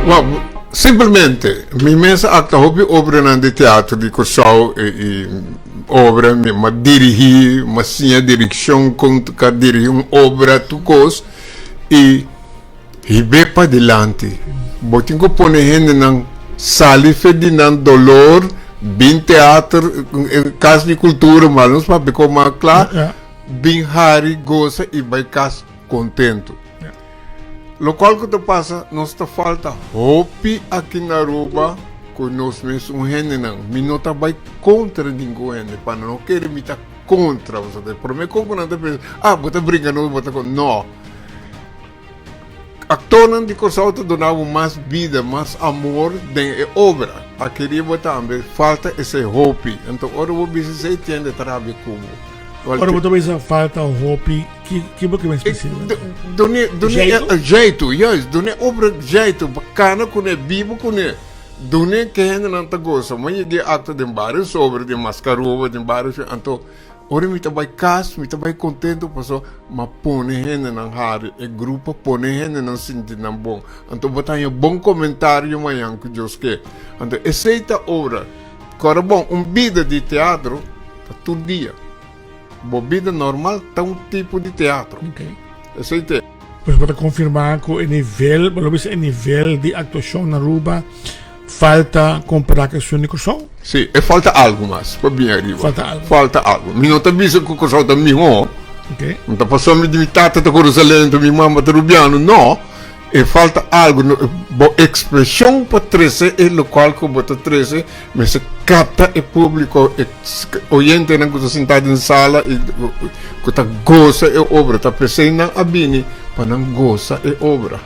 Well, simplemente, mi mes a acta hopi obranan di teatro di Kòrsou i obra mi m'a dirigí, m'a siña direkshon kon ta dirigí un obra, tur kos i hib'é padilanti. Bo tin ku pone hendenan sali fe di nan dolor, bin teater, kas di kultura, mas nos papia kon mas kla, bin hari, gosa i bai kas kontentu. Lokual ku ta pasa, nos ta falta hopi aki na Aruba ku nos mes un hendenan. Mi no ta bai kontra ningun hende, pa nan no kere mi ta kontra. Pasobra e prome kon ku nan ta pensa, ah, bo ta bringa nos, bo ta kon. No. Aktornan di Kòrsou ta duna bo mas bida, mas amor den e obra. Aki riba tambe falta esei hopi. Anto ora bo bisa esei, tiende ta rabia ku bo. Ora bo ta bisa falta hopi, ki ki bo ke men spesifiká? Dune, dune jeito, juist, dune obra jeito, pa kana kuné, biba kuné. Dune ke hendenan ta gosa. Mi a yega e akto den bario sobre, den Mascaroba, den bario, anto Ora mi ta bai kas, mi ta bai kontentu pasobra m'a pone hendenan hari, e grupo a pone hendenan sinti nan bon. Anto bo ta haña bon komentario mañan ku Dios ke. Anto esei ta obra. Kòrda bon, un bida di teatro ta tur dia. Bo bida normal ta un tipo di teatro. Esei ta e. Pues bo ta konfirmá ku e nivel, bo lo bisa e nivel di aktuashon na Aruba Falta kompará ku esun di Kòrsou? Sí, e falta algu mas pa bin ariba. Falta algu. Falta algu. Mi no ta bisa ku Kòrsou ta mihó. Ok. No ta pasobra mi di mi tata ta korosalento, mi mama ta rubiano. No. E falta algu. Bo ekspreshon pa trese e lokual ku bo ta trese mester kapta e públiko, e oyentenan ku ta sintá den sala i ku ta gosa e obra. Ta p'esei nan a bini pa nan gosa e obra.